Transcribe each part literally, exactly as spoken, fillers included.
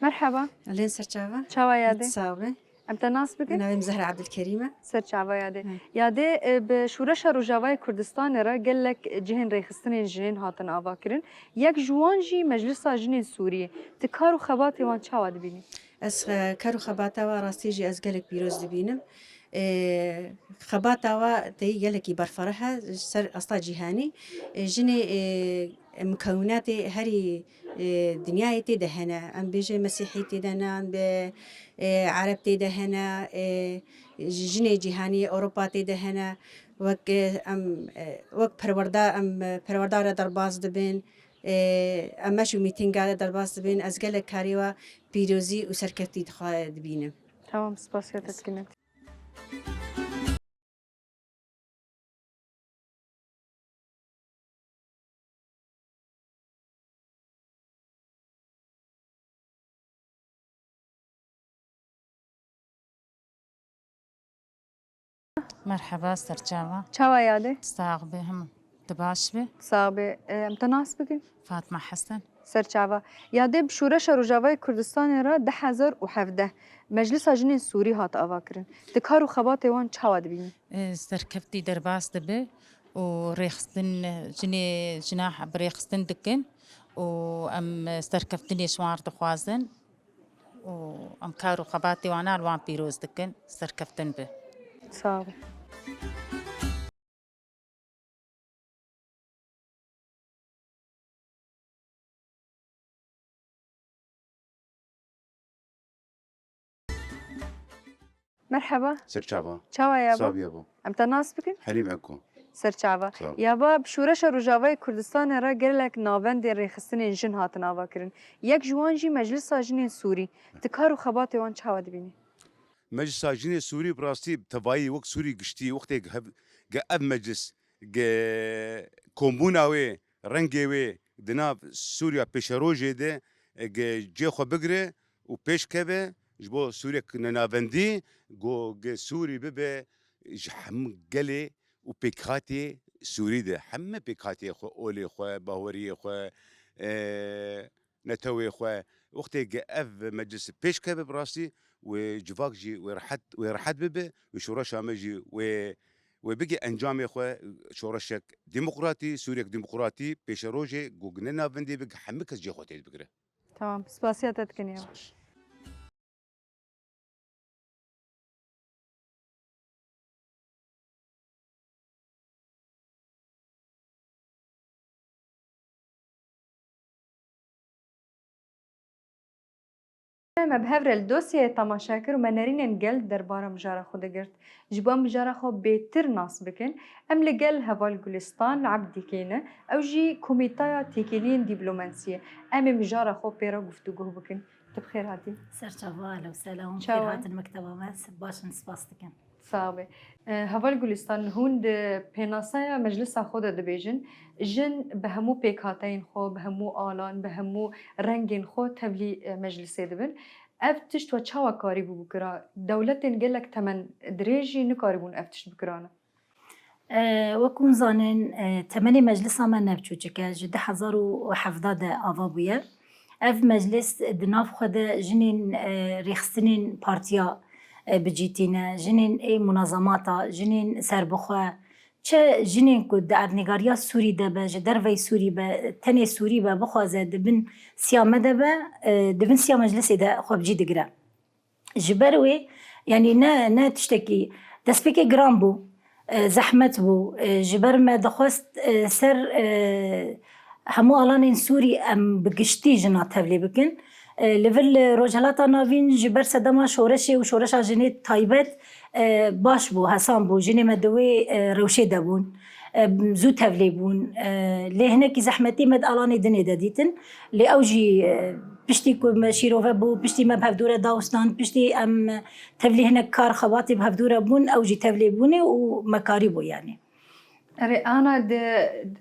Merheba. Alên serçava. Çawa yadê? Sax be. Em te nas bikin? Navê min Zehra Ebdilkerîm e. Serçava yadê. Hı. Yadê, e, bi Şoreşa Rojavayê Kurdistanê re gelek cihên rêxistinên jinên hatin avakirin. Yek ji wan jî Meclisa Jinên Sûriyê. Tu kar û xebatê wan çawa dibînî? Ez, e, kar û xebata wan rastî jî ez gelek pîroz dibînim. E, xebata wa teyî gelekî berfireh e, ji ser asta cîhanî. E, jinê, e, mukewinatê herî, e, dinyayê tê de hene. Em bêje Mesîhî tê de ne, em bê, e, Ereb tê de hene, e, ji-, jinê cîhanî Ewropa tê de hene. Wek, e, em, e, wek perwerda-, em, e, perwerdara derbas dibin, e, em meş û mîtînga de derbas dibin. Ez gelek karê wa pîrozî û serkeftî dixwe dibînim. Tamam, spasiya te dikim. Merheba, serçava. Çawa yadê? Sax be, him. Tu baş be? Sax be. Em te nas bikin? Fatma Hesen. Serçava. Yadê bi Şoreşa Rojavayê Kurdistanê re du hezar û hevdeh Meclisa Jinên Sûrî hat avakirin. Tu kar û xebatê wan çawa dibînî? E, serkeftî derbas dibe û rêxistin, jinê, jina bi rêxistin dikin û em serkeftinê ji wan re dixwazin û em kar û xebatê wan li wan pîroz dikin, serkeftin be. Sağ ol. Merheba. Serçava. Çawa yaba? Sabiye bû. Em te nas bikin? Helîm Eko. Serçava. Sağ ol. Yaba, bi Şoreşa Rojavayê Kurdistanê re gelek navendên rêxistinên jin hatin avakirin. Yek ji wan jî Meclisa Jinên Sûrî. Tu kar û xebatê wan çawa dibînî? Meclisa Jinê Sûrî bi rastî bi tevayî wek Sûrî giştî wextê ge hev-, ge ev meclis ge kombûna wê, rengê wê di nav Sûriya pêşerojê de, e, ge cê xwe bigire û pêş keve ji bo Sûriyek nenavendî, go ge Sûrî bibe ji hemû gelê û pêkhatiyê Sûrî de. Hemû pêkhatiyê xwe, olê xwe, baweriyê xwe, e, netewê xwe. Wextê ge ev meclis pêş keve bi rastî wê civak jî wê rehet, wê rehet bibe, wê şoreşa me jî wê, wê bigê encamê xwe, şoreşek demokratî, Sûriyek demokratî, pêşerojê ku ne navendê be, hemî kes cê xwe tê bigire. Tamam, spasiya te dikin ya. Me bi hev re li dosyayê temaşe kir û me nerînên gel derbara mijara xwe de girt. Ji bo em mijara xwe bêtir nas bikin, em li gel heval Gulistan Ebdîkê ne, ew jî Komîtaya Têkiliyên Dîplomensiyê. Em ê mijara xwe pê re guftûgoh bikin. Tu bi xêr hatî. Serçava, alo, selam. Çawa? Xêr hatin mekteba me. Baş in, spas dikim. Sax be. E, Heval Gulistan, hûn di pênasaya meclisa xwe de dibêjin, jin bi hemû pêkhateyên xwe, bi hemû alan, bi hemû rengên xwe tevlî, e, meclisê dibin. Ev tişt we çawa karîbû bikira? Dewletên gelek temen dirêj jî nikaribûn ev tişt bikirane. E, wek hûn zanin, e, temenê meclisa me ne biçûçik e, ji du hezar û hevdeh de ava bûye. Ev meclis di nav xwe de jinên, e, rêxistinên partiya, e, bi cî tîne, jinên ê munazamata, jinên serbixwe, çi jinên ku di erdnîgariya Sûrî de be, ji derveyî Sûrî be, tenê Sûrî be, bixwaze di bin siya me de be, e, di bin siya meclisê de xwe bi cî digire. Ji ber wê, yanî ne, ne tiştekî, destpêkê giran bû, e, zehmet bû, e, ji ber me dixwest, e, ser, e, hemû alanên Sûrî em bi giştî jina tevlî bikin. E, li vir li Rojhilata Navîn ji ber sedema şoreşê û şoreşa jinê taybet, e, baş bû, hesan bû. Jinê me di wê, e, rewşê de bûn. E, zû tevlî bûn. E, lê hinekî zehmetî me di alanê dinê de dîtin. Lê ew jî, e, piştî ku me şîrove bû, piştî me bi hevdû re dawustan, piştî em tevlî hinek kar xebatê bi hevdû re bûn, ew jî tevlî bûne û me karî bû yanî. Erê, ana di,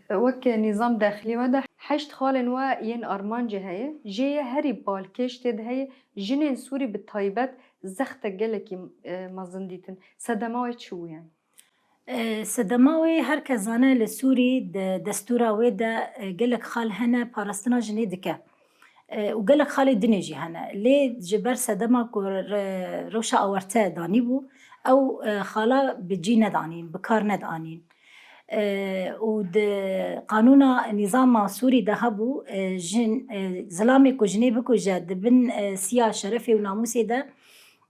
wek nîzam dexilî we de heşt xalên we yên armancê heye, jê ye herî balkêş tê de heye, jinên Sûrî bi taybet zextek gelekî, e, mezin dîtin. Sedema wê çi bû yanî? E, sedema wê her kes zane li Sûrî di destûra wê de, e, gelek xal hene parastina jinê dike. E, û gelek xalê dinê jî hene. Lê ji ber sedema ku re-, rewşa awarte danîbû, ew, e, xala bi cî nedanîn, bi kar nedanîn. E, û di qanûna nîzama Sûrî de hebû, e, jin, e, zilamê ku jinê bikuje di bin, e, siya şerefê û namûsê de,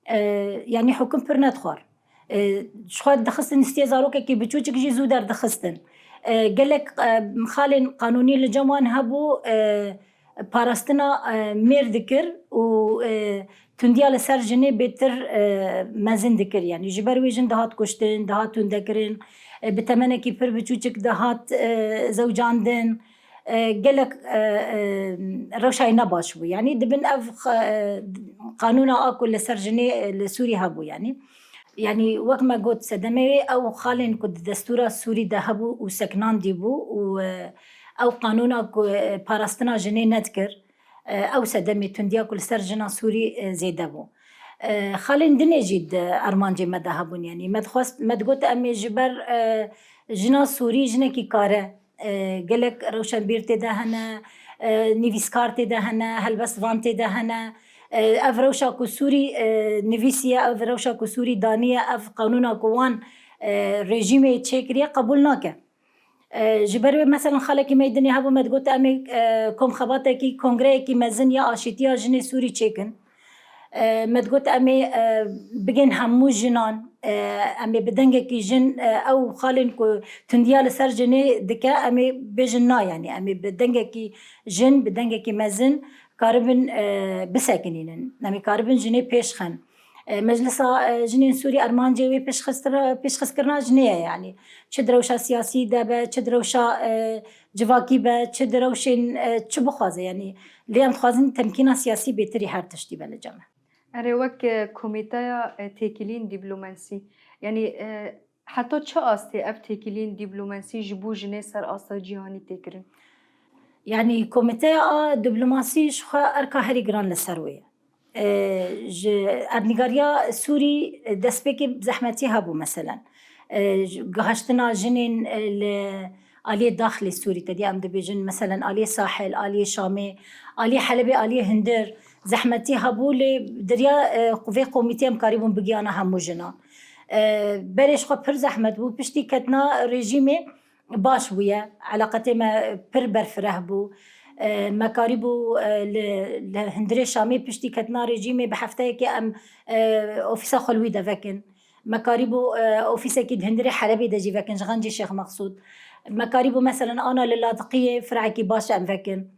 e, yanî hukum pir nedixwar. E, ji xwe dixistin stiyê zarokekî biçûçik jî zû derdixistin. E, gelek, e, xalên qanûnî li cem wan hebû, e, parastina, e, mêr dikir û, e, tundiya li ser jinê bêtir, e, mezin dikir. Yanî ji ber wê jin dihat kuştin, dihat tûndekirin, e, bi temenekî pir biçûçik dihat, e, zewcandin. E, gelek, e, e, rewşayê ne baş bû. Yanî dibin ev, e, qanûna a ku li ser jinê, e, li Sûrî hebû yanî. Yanî wek me got sedemê wê ew xalên ku di destûra Sûrî de hebû û sekinandî bû û, e, ew qanûna ku, e, parastina jinê nedikir, e, ew sedemê tundiya ku li ser jina Sûrî, e, zêde bû. E, xalên dinê jî di armancê me de hebûn, yanî me dixwest, me digot em ê ji ber, e, jina Sûrî jinekî kare, e, gelek rewşenbîr tê de hene, e, nivîskar tê de hene, helbestvan tê de hene. E, ev rewşa ku Sûrî, e, nivîsiye, ev rewşa ku Sûrî daniye, ev qanûna ku wan, e, rejîmê çêkiriye qebûl nake. E, ji ber wê, meselen, xalekî me yê dinê hebû, me digot, em ê, e, komxebatekî, kongreyekî mezin ya aşîtiya jinê Sûrî çêkin. E, me digot, em ê, e, bigên hemû jinan, e, em ê bi dengekî jin, e, ew xalên ku tundiya li ser jinê dike, em ê bêjin na, yanî em ê bi dengekî jin, bi dengekî mezin karibin, e, bisekinînin. Em ê karibin jinê pêş xin. E, Meclisa, e, Jinên Sûrî armancê wê pêşxistir-, pêşxistkirina jinê ye, yanî çi di rewşa siyasî de be, çi di rewşa, e, civakî be, çi di rewşên, e, çi bixwaze, yanî lê em dixwazin temkîna siyasî bêtirî her tiştî be li cem me. Erê, wek, e, komîteya, e, têkiliyên dîplomensî, yanî, e, heta çi astê ev têkiliyên dîplomensî ji bo jinê ser asta cîhanî tê kirin? Yanî komîteya a dîplomasî ji xwe erka herî giran li ser wê ye. E, ji erdnîgariya Sûrî, e, destpêkê zehmetî hebû, meselen. E, ji, gihaştina jinên, e, li aliyê daxilê Sûrî, te dî em dibêjin, meselen, aliyê Sahil, aliyê Şamê, aliyê Helebê, aliyê Hindir, zehmetî hebû, lê di riya, e, vê komîtê em karîbûn bigiyana hemû jinan. E, berê ji xwe pir zehmet bû, piştî ketina rejîmê baş bûye, eleqetê me pir berfireh bû. E, me karîbû, e, li, li Hindirê Şamê piştî ketina rejîmê bi hefteyekê em, e, ofîsa xwe li wî de vekin. Me karîbû, e, ofîsekî di Hindirê Helebê de jî vekin, ji Xencê Şêx Mexsûd. Me karîbû, meselen, ana li Ladiqiyê firekî baş em vekin.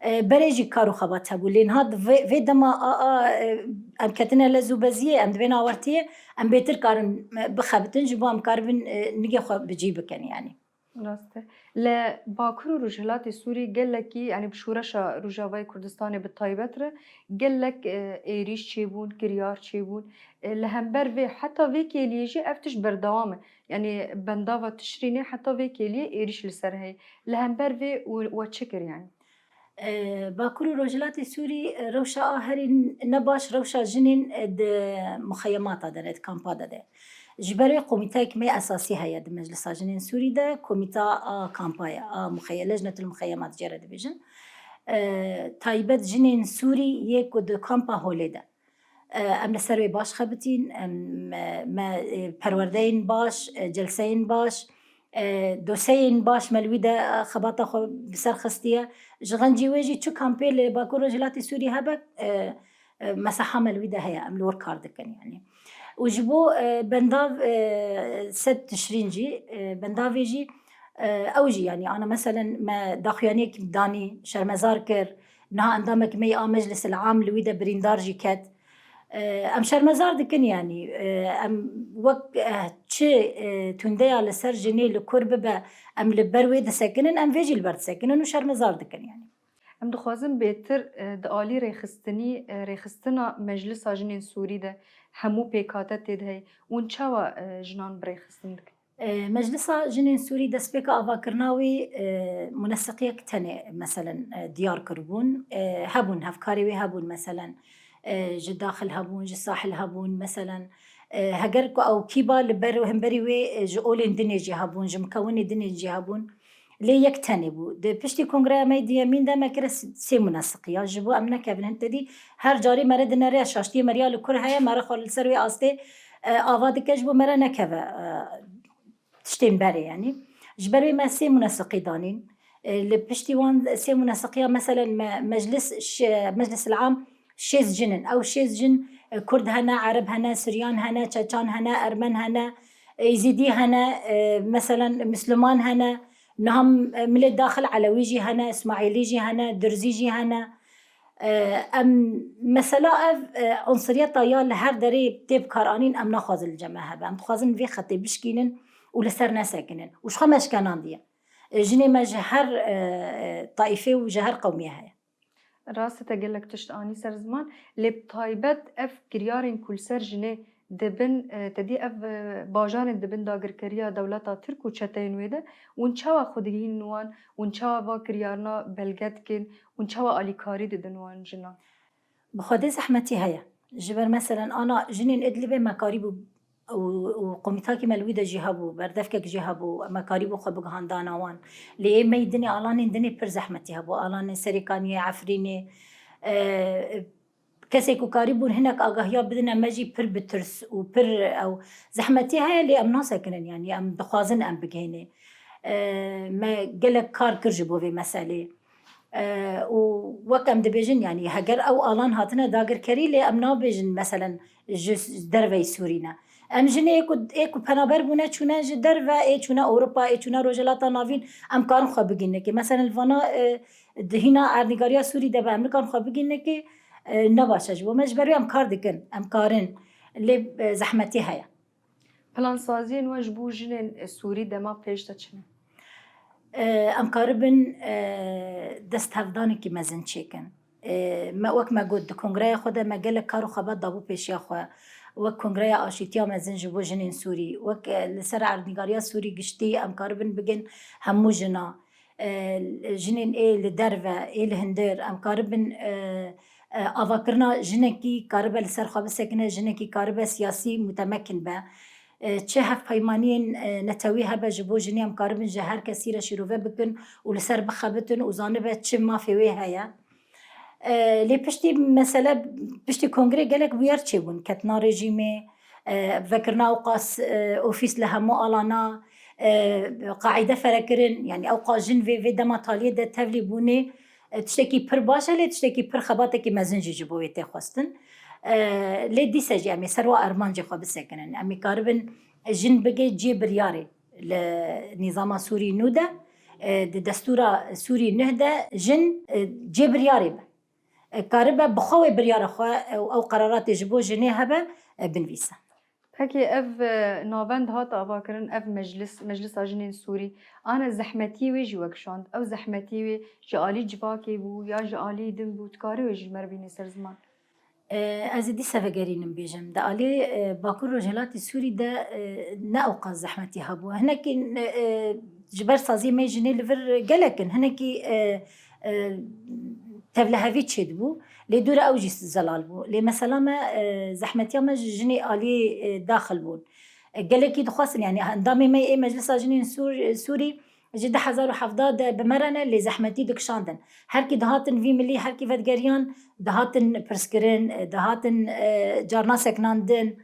E, berê jî kar û xebat hebû. Lê niha di vê, vê dema a, a, e, em ketine lez û beziyê, em dibên awertiyê, em bêtir karin, e, bixebitin, ji bo em karibin, e, nigê xwe bi cî bikin, yanî. Rast e. Li Bakur û Rojhilatê Sûrî gelekî, yanî bi şoreşa Rojavayê Kurdistanê bi taybet re gelek, e, êrîş çêbûn, kiryar çêbûn. E, li hember vê, heta vê kêliyê jî ev tişt berdewam e. Yanî bendava Tişrînê heta vê kêliyê êrîş li ser heye. Li hember vê we, we çi kir yanî? E, Bakur û Rojhilatê Sûrî, e, rewşa a herî ne baş rewşa jinên, e, di muxeyemata de ne, di kampa de de. Ji ber wê komîteyek me esasî heye di Meclisa Jinên Sûrî de, komîta a kampa ye, a muxeye-, lejnetul muxeyemat jê re dibêjin. E, taybet jinên Sûrî yê ku di kampa Holê de. E, em li ser wê baş xebitîn, em, me, me, e, perwerdeyên baş, e, celseyên baş, e, dosyeyên baş me li wî de, e, xebata xwe bi ser xistiye. Ji xencî wê jî çi kampê li Bakur Rojhilatê Sûrî hebe, e, e, mesaha me li wî de heye, em li wir kar dikin, yanî. Û ji bo, e, bendav, e, sed Tişrîn jî, e, bendavê jî, e, ew jî, yanî, ana, meselen, me daxuyaniyek danî, şermezar kir, niha endamek me yê a Meclisil Am li wî de birîndar jî ket. E, em şermezar dikin, yanî, e, em wek, e, çi, e, tundeya li ser jinê li kur bibe, em li ber wê disekinin, em vê jî li ber disekinin û şermezar dikin, yanî. Em dixwazin bêtir, e, di alî rêxistinî, e, rêxistina Meclisa Jinên Sûrî de hemû pêkhate tê de heye. Hûn çawa, e, jinan bi rêxistin dikin? E, Meclisa Jinên Sûrî destpêka avakirina wî, e, muneseqiyek tenê, meselen, e, diyar kiribûn. E, hebûn, hevkarê wê hebûn, meselen, e, ji Daxil hebûn, ji Sahil hebûn, meselen, e, heger ku ew kîba li ber hemberî wê, e, ji olên dinê jî hebûn, ji mikewinê dinê jî hebûn. Lê yek tenê bû. Di piştî kongreya me duyemîn de me kire s-, sê muneseqiya. Ji bo em nekevin hin tedî, her carî me re dinere şaştiyê me riya li kur heye, me re xwe li ser wê astê, e, ava dike ji bo me re nekeve, e, tiştên berê, yanî. Ji ber wê me sê muneseqî danîn. E, li piştî wan sê muneseqiya, meselen, me, meclis şe-, meclis el am şêst jin in. Ew şêst jin, e, Kurd hene, Ereb hene, Siryan hene, Çeçan hene, Ermen hene, Êzîdî hene, e, meselen, Misliman hene, niha, e, milê daxil Elewî jî hene, Îsmaîlî jî hene, Durzî jî hene. E, em, mesela ev, e, unsuriyeta ya li her derê tê bikaranîn, em naxwazin li cem me hebe. Em dixwazin vê xetê bişkînin û li ser nesekinin. Û ji xwe me şkenandiye. E, jinê me ji her, e, taîfê û ji her qewmiyê heye. Rast e, te gelek tişt anî ser ziman, lê bi taybet ev kiryarên ku li ser jinê dibin, e, te dî ev, e, bajarên dibin dagirkeriya dewleta Tirk û çeteyên wê de, hûn çawa xwe digihînin wan, hûn çawa va kiryarina belge dikin, hûn çawa alîkarî didin wan jinan? Bi xwedê zehmetî heye. Ji ber, meselen, ana jinên Idlibê me karîbû û, û komîtakî me li wî de jî hebû, berdevkek jî hebû, me karîbû xwe bigihanda wan. Lê ê me yî dinê, alanên dinê pir zehmetî hebû, alanên Serêkaniyê, Efrînê, e, kesê ku karîbûn hinek agahiya bidine me jî pir bi tirs û pir ew zehmetî heye, lê em nasekinin, yanî em dixwazin em bigihînê. E, me gelek kar kir ji bo vê meselê. E, û wek em dibêjin, yanî heger ew alan hatine dagirkerî, lê em nabêjin, meselen, ji s-, derveyî Sûrî ne. Em jinê ê ku, ê ku penaber bûne, çûne ji derve, ê çûne Ewropa, ê çûne Rojhilata Navîn, em karin xwe bigihînekê. Meselen, li vana, e, di hîna erdnîgariya Sûrî de be, em nikarin xwe bigihînekê, e, ne baş e ji bo me. Ji ber wê em kar dikin, em karin. Lê, e, zehmetî heye. Plansaziyên we ji bo jinên Sûrî dema pêş de çi ne? E, em karibin, e, desthevdanekî mezin çêkin. E, me, wek me got, di kongreya xwe de me gelek kar û xebat dabû pêşiya xwe. Wek kongreya aşîtiya mezin ji bo jinên Sûrî. Wek, e, li ser erdnîgariya Sûrî giştî em karibin bigin hemû jina. E, jinên ê li derve, ê li hundir, em karibin, e, e, avakirina jinekî karibe li ser xwe bisekine, jinekî karibe siyasî mutemekin be. E, çi hevpeymaniyên, e, netewî hebe ji bo jinê, em karibin ji her kesî re şîrove bikin û li ser bixebitin û zanibe çi mafê wê heye. E, lê piştî mesele, piştî kongrê gelek bûyer çêbûn. Ketina rejîmê, e, vekirina ewqas, e, ofîs li hemû alana, e, qaîde ferekirin, yanî ewqas jin vê, vê dema taliyê de tevlî bûnê, e, tiştekî pir baş e, lê tiştekî pir xebatekî mezin jî ji bo wê tê xwestin. E, lê dîse jî em ê ser wa armancê xwe bisekinin. Em ê karibin jin bigê cihê biryarê li nîzama Sûrî nû de, e, di destûra Sûrî nuh de jin, e, cihê biryarê be. E, karibe bi xwe wê biryara xwe, e, û ew qeraratê ji bo jinê hebe, e, binivîse. Pekî ev, e, navend hat avakirin, ev meclis, Meclisa Jinên Sûrî, ane zehmetiyê wê jî wekişand. Ew zehmetiyê wê ji alî civakê bû ya ji alî din bû, dikarî wê ji me re bînî ser ziman? E, ez ê dîse vegerînim bêjim. Di alî, e, Bakur Rojhilatê Sûrî de, e, ne ewqas zehmetî hebû. Hinekî, e, e, ji ber saziyê me jinê li vir gelek in. Hinekî, e, e, tevlihevî çêdibû. Lê dûre ew jî zelal bû. Lê mesela me, e, zehmetiya me ji jinê alî, e, daxil bûn. E, gelekî dixwestin, yanî endamê me ê Meclisa Jinên Sûr-, Sûrî, ji du hezar û hevdeh de bi me re ne, lê zehmetî dikişandin. Herkî dihatin vî milî, herkî vedigeriyan, dihatin pirskirin, dihatin, e, carna seknandin,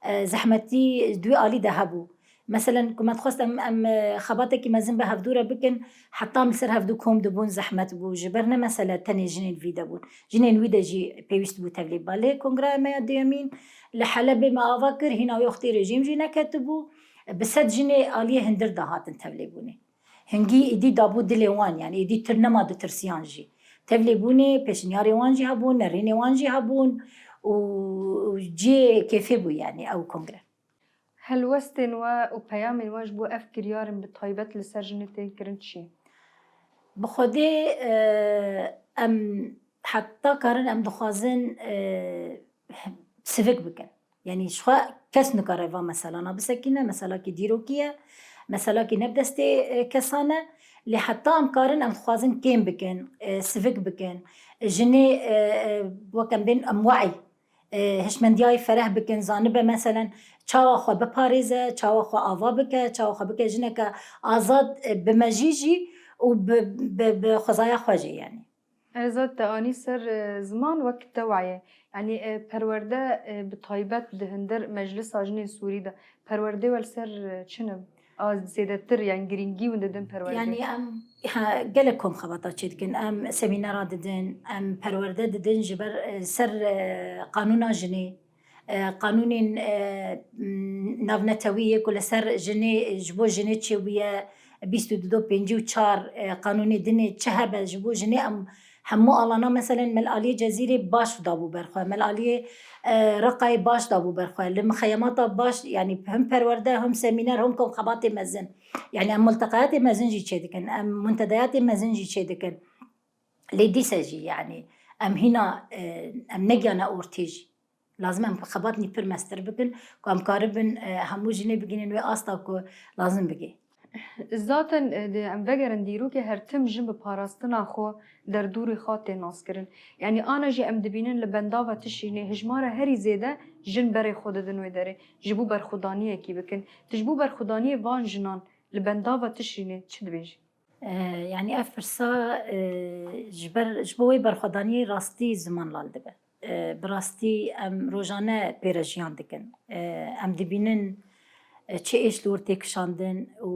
e, zehmetî di wî alî de hebû. Meselen, ku me dixwest em, em, e, xebatekî mezin bi hevdû re bikin, heta em li ser hevdû kom dibûn zehmet bû. Ji ber ne mesele tenê jinên vî de bûn. Jinên wî de jî pêwîst bû tevlî ba. Lê kongreya me ya duyemîn li Helebê me ava kir, hîna wê wextê rejîm jî neketibû. Bi sed jinê aliyê hundir de hatin tevlê bûnê. Hingî êdî dabû dilê wan, yanî êdî tir nema ditirsiyan jî. Tevlê bûnê, pêşinyarê wan jî hebûn, nerînê wan jî hebûn û, û cihê kêfê bû, yanî ew kongre. Helwestên we û peyamên we ji bo ev kiryarên bi taybet li ser jinê tên kirin çi? Bi Xwedê, e, em heta karin em dixwazin, e, sivik bikin. Yanî ji xwe kes nikare va meselana bisekîne, meselakî dîrokî ye, meselakî ne bi destê, e, kesan e. Lê heta em karin, em dixwazin kêm bikin, e, sivik bikin. Jinê, e, e, wek em bên em we'y, e, hişmendiyayê fereh bikin, zanibe meselen çawa xwe biparêze, çawa xwe ava bike, çawa xwe bike jineke azad, e, bi mejî jî û bi, bi, bi xwezaya xwe jî, yanî. Erzat, te anî ser, e, ziman wek tewayê. Yanî, e, perwerde, e, bi taybet di hindir Meclisa Jinên Sûrî de perwerdê we li ser, e, çi ne? A zêdetir, yanî girîngî hûn didin perwerdê? Yanî em, ha, gelek kom xebata çêdikin. Em semînera didin, em perwerde didin ji ber, e, ser, e, qanûna jinê. E, qanûnên, e, m, navnetewî yê ku li ser jinê, ji bo jinê çêbûye, bîst û du do pêncî û çar, e, qanûnê dinê çi hebe ji bo jinê, em hemû alana, meselen, me li aliyê Cezîrê baş dabû ber xwe, me li aliyê, e, Reqayê baş dabû ber xwe, li mixeyemata baş, yanî him perwerde, him semîner, him kom xebatê mezin. Yanî em multeqayatê mezin jî çêdikin, em muntedeyatê mezin jî çêdikin. Lê dîse jî, yanî em hîna, e, em negiyane ortê jî. Lazim em xebatnî pir mestir bikin, ku em karibin, e, hemû jinê bigihînin wê asta ku lazim bigê. Zaten, e, di, em vegerin dîrokê, her tim jin bi parastina xwe derdûrê xwe tê naskirin. Yanî ana jî em dibînin li bendava Tişrînê hijmara herî zêde jin berê xwe didin wê derê. Ji bo berxwedaniyekî bikin. Tu ji bo berxwedaniyê van jinan li bendava Tişrînê çi dibêjî? E, yanî ev pirsa, e, ji ber, ji bo wê berxwedaniyê rastî ziman lal dibe. E, bi rastî em rojane pê re jiyan dikin. E, em dibînin, e, çi êş li wir tê kişandin û,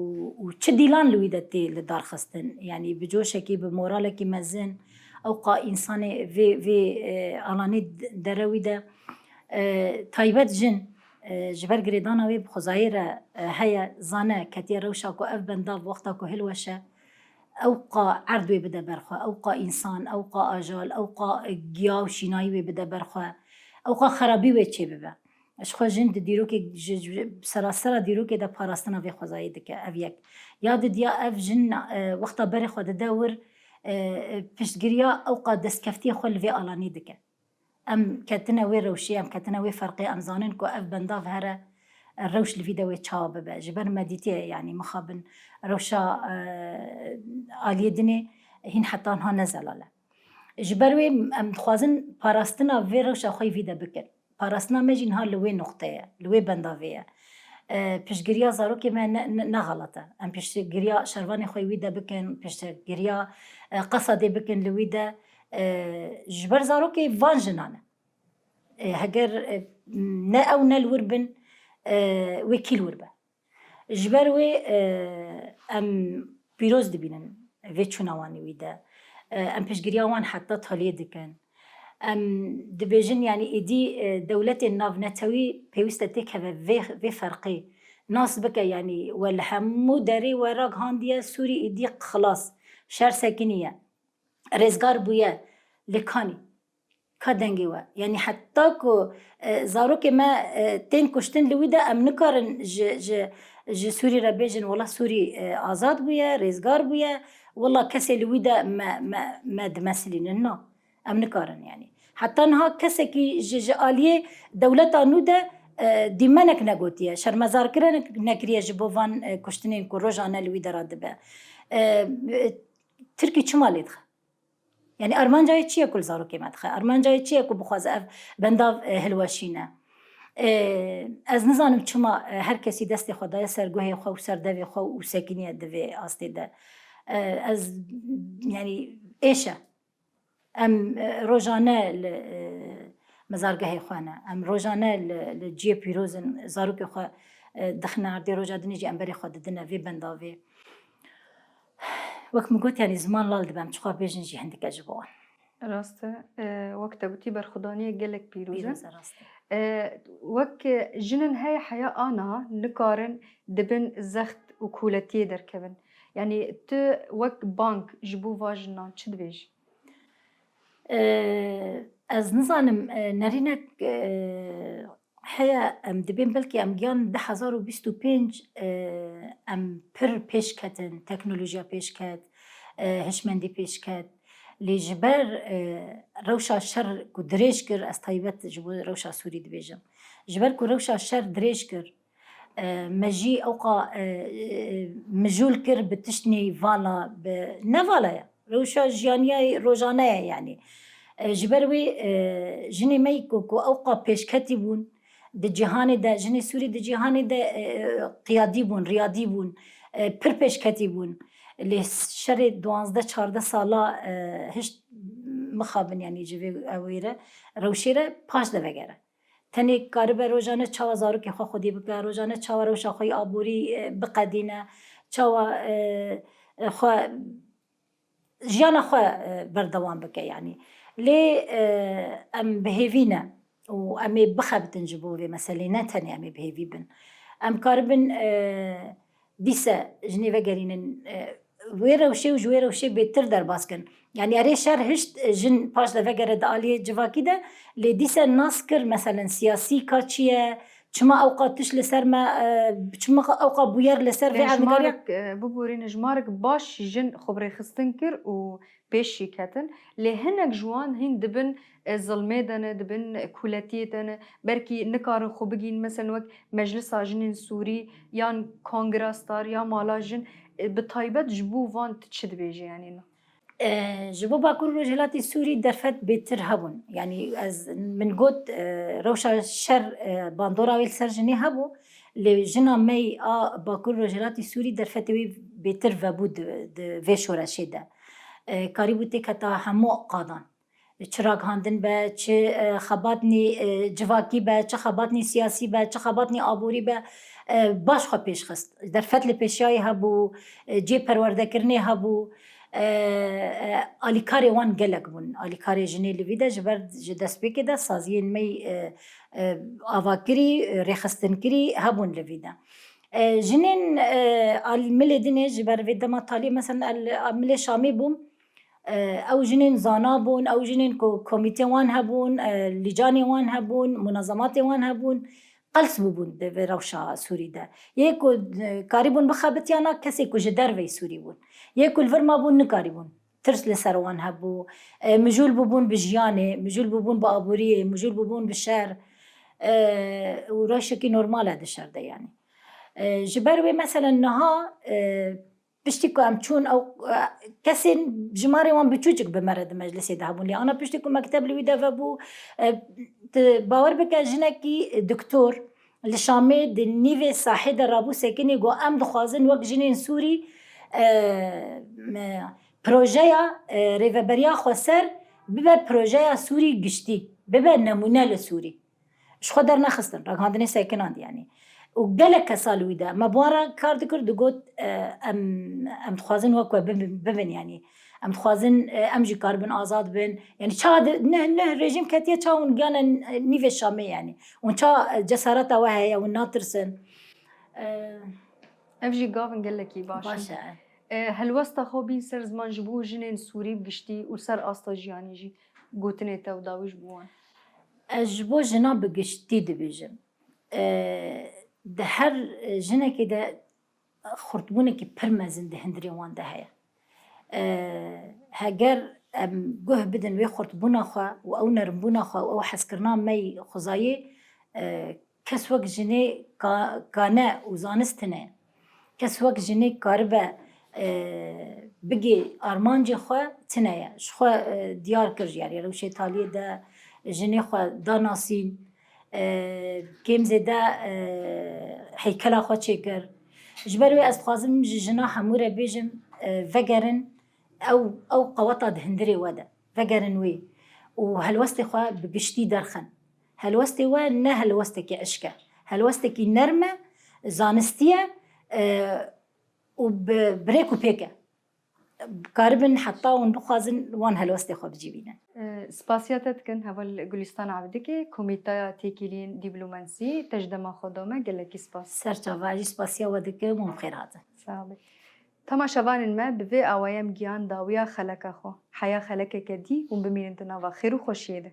û çi dîlan li wî de tê li dar xistin. Yanî bi coşekî, bi moralekî mezin, ewqa însanê vê, vê, e, alanê de-, dere wî de, e, taybet jin, e, ji ber girêdana wê bi xwezayê re, e, heye, zane, ketiye rewşa ku ev bendav wexta ku hilweşe, ewqa erd wê bide ber xwe, ewqa însan, ewqa ajal, ewqa giya û şînayî wê bide ber xwe, ewqa xerabî wê çêbibe. Ji xwe jin di dîrokê, ji, ji serasera dîrokê de parastina vê xwezayê dike, ev yek. Ya didiya ev jin, e, wexta berê xwe dide wir, e, e, piştgiriya ewqa destkeftiyê xwe li vê alanî dike. Em ketine wê rewşê, em ketine wê ferqê, em zanin ku ev bendav here, e, rewş li vî de wê çawa bibe. Ji ber me dîtiye, yanî mixabin rewşa, e, aliyê dinê hîn heta niha ne zelal e. Ji ber wê em dixwazin parastina vê rewşa xwe yî vî de bikin. Parastina me jî niha li wê noqteyê ye, li wê bendavê ye. E, piştgiriya zarokê me ne, ne, ne xelet e. Em piştgiriya şervanê xwe yî wî de bikin, piştgiriya, e, qesedê bikin li wî de. E, ji ber zarokê van jinan e. E, heger, e, ne ew ne li wir bin, e, wê kî li wir be? Ji ber wê, e, em pîroz dibînin vê çûna wan ê wî de. E, em piştgiriya wan heta taliyê dikin. Em dibêjin, yanî êdî, e, dewletên navnetewî pêwîst e têkeve vê, vê ferqê nas bike, yanî we li hemû derê we ragihandiye, Sûrî êdî xilas, şer sekiniye, rêzgar bûye, lê kanî. Ka dengê we. Yanî heta ku, e, zarokê me, e, tên kuştin li wî de em nikarin ji, ji, ji Sûrî re bêjin, wela Sûrî, e, azad bûye, rêzgar bûye, wela kesê li wî de me, me, me dimesilînin. Na, em nikarin yanî. Heta niha kesekî ji, ji aliyê dewleta nû de, e, dîmenek negotiye, şermezarkirin nekiriye ji bo van, e, kuştinên ku rojane li wî de radibe. E, e, Tirkî çima lê dixe? Yanî armanca wê çi ye ku li zarokê me dixe? Armanca wê çi ye ku bixwaze ev bendav, e, hilweşîne? E, ez nizanim çima, e, her kesî destê xwe daye ser guhê xwe û ser devê xwe û sekiniye di vê astê de. E, ez, yanî êş e. Em, e, rojane li, e, mezargehê xwe ne. Em rojane li, li cihê pîroz in, zarokê xwe, e, dixine erdê, roja dinê jî em berê xwe didine vê bendavê. Wek min got, yanî ziman lal dibe, em çiqas bêjin jî hindik e ji bo wan. Rast e. E, wek te gotî, berxwedaniyek gelek pîroz e. Pîroz e, rast e. E, wek jin in heye heya aniha nikarin di bin zext û koletiyê derkevin. Yanî tu wek bang ji bo va jinan çi dibêjî? E, ez nizanim, e, nerînek, e, heye, em dibên belkî em giyan du hezar û bîst û pênc, e, em pir pêş ketin, teknolojiya pêş ket, e, hişmendî pêş ket. Lê ji ber, e, rewşa şer ku dirêj kir, ez taybet ji bo rewşa Sûrî dibêjim. Ji ber ku rewşa şer dirêj kir, e, me jî ewqa, e, e, mijûl kir bi tiştnî vala, bi, ne vala ye. Rewşa jiyaniyê rojane ye yanî. E, ji ber wê, e, jinê me ku, ku ewqa pêşketî bûn di cîhanê de, jinê Sûrî di cîhanê de, e, qiyadî bûn, riyadî bûn, e, pir pêşketî bûn. Lê şerê duwazdeh çardeh sala, e, hişt mixabin, yanî ji vê ewê re, rewşê re paş de vegere. Tenê karibe rojane çawa zarokê xwe xwedî bike, rojane çawa rewşa xwe yê aborî, e, biqedîne, çawa, e, e, xwe, jiyana xwe, e, berdewam bike, yanî. Lê, e, em bi hêvî ne û em ê bixebitin ji bo vê meselê, ne tenê em ê bi hêvî bin. Em karibin, e, dîse jinê vegerînin, e, wê rewşê û ji wê rewşê bêtir derbas kin. Yanî erê şer hişt, e, jin paş de vegere di aliyê civakî de, lê dîse nas kir, meselen siyasî ka çi ye, çima ewqa tişt li ser me, e, çima ewqa bûyer li ser vê Ê, erdnîgariya? Jimarek, e, biborîne, jimarek baş jin xwe bi rêxistin kir û pêş jî ketin. Lê hinek ji wan hîn dibin, e, zilmê de ne, dibin, e, kûletiyê de ne. Belkî nikarin xwe bigihîn, meselen wek Meclisa Jinên Sûrî yan Kongra Star ya Mala Jin, e, bi taybet ji bo van tu çi dibêjî, yanî na? E, ji bo Bakur û Rojhilatê Sûrî derfet bêtir hebûn. Yanî ez, min got, e, rewşa şer, e, bandora wê li ser jinê hebû. Lê jina me yî a Bakur Rojhilatê Sûrî derfetê wî bêtir vebû di, di vê şoreşê de. E, karîbû têketa hemû qadan. Çi raghandin be, çi, e, xebatnî, e, civakî be, çi xebatnî siyasî be, çi xebatnî aborî be, e, baş xwe pêş xist. Derfet li pêşiyayê hebû, e, cihê perwerdekirinê hebû. E, e, alîkarê wan gelek bûn. Alîkarê jinê li vî de ji ber ji destpêkê de saziyên me yî, e, e, avakirî, e, rêxistinkirî hebûn li vî de. E, jinên, e, al-, milê dinê ji ber vê dema taliyê, mesela el-, a milê Şamê bûm, e, ew jinên zana bûn, ew jinên ku komîtê wan hebûn, e, lîcanê wan hebûn, munazematê wan hebûn, qels bûbûn di vê rewşa Sûrî de. Yê ku, e, karîbûn bixebitiyana kesê ku ji derveyî Sûrî bûn. Yê ku li vir mabûn nikarîbûn. Tirs li ser wan hebû. E, mijûl bûbûn bi jiyanê, mijûl bûbûn bi aboriyê, mijûl bûbûn bi şer. E, û rewşekî normal e di şer de, yanî. E, ji ber wê, meselen, niha, e, piştî ku em çûn, ew, e, kesên jimarê wan biçûçik bi me re di meclisê de hebûn. Lê ana piştî ku mekteb li wî de vebû, e, tu bawer bike, jinekî doktor li Şamê di nîvê sahê de rabû sekinî, got, em dixwazin wek jinên Sûrî, e, me, projeya, e, rêveberiya xweser bibe projeya Sûrî giştî, bibe nemûne li Sûrî. Ji xwe dernexistin, raghandinê sekinand, yanî. Û gelek kesa li wî de, me bi wan re kar dikir, digot, e, em, em dixwazin wek we bibin, bibin, yanî. Em dixwazin, e, em jî karibin azad bin. Yanî çawa di, neh, neh rejîm ketiye, çawa hûn giyane, e, nîvê Şamê, yanî. Hûn çawa, e, cesareta we heye, hûn natirsin. E, Ev jî gavin gelekî baş in. Baş e. E, helwesta xwe bîn ser ziman ji bo jinên Sûrî bi giştî û ser asta jiyanî jî gotinê te û dawî ji bo wan. Ez ji bo jina bi giştî dibêjim. E, di her jinekê de xurtbûnekî pir mezin di hundirê wan de heye. E, heger em guh bidin wê xurtbûna xwe û ew nerimbûna xwe û ew hezkirina me yî xwezayê, e, kes wek jinê ka-, kane û zanist tune ye. Kes wek jinê karibe, e, bigê armancê xwe tune ye. Ji xwe, e, diyar kir, yanî rewşê taliyê de jinê xwe da nasîn, e, kêm zêde, e, heykela xwe çêkir. Ji ber wê ez dixwazim ji jina hemû re bêjim, e, vegerin ew, ew qeweta di hundirê we de. Vegerin wê û helwestê xwe bi giştî derxin. Helwestê we ne helwestekî eşk e. Helwestekî nerm e, zanistî ye, e, û bi, bi rêk û pêk e. Karibin heta hûn bixwazin wan helwestê xwe bicivînin. E, spasiya te dikin, heval Gulîstan Abidikê, Komîteya Têkiliyên Dîplomensî, te ji dema xwe da me, gelekî spas. Serçava, ez jî spasiya we dikim û bi xêr hatin. Sağ olun. Temaşevanên me, bi vê awayî em gihan dawiya xeleka xwe. Heya xelekeke dî hûn bimînin di nava xêr û xweşiyê de.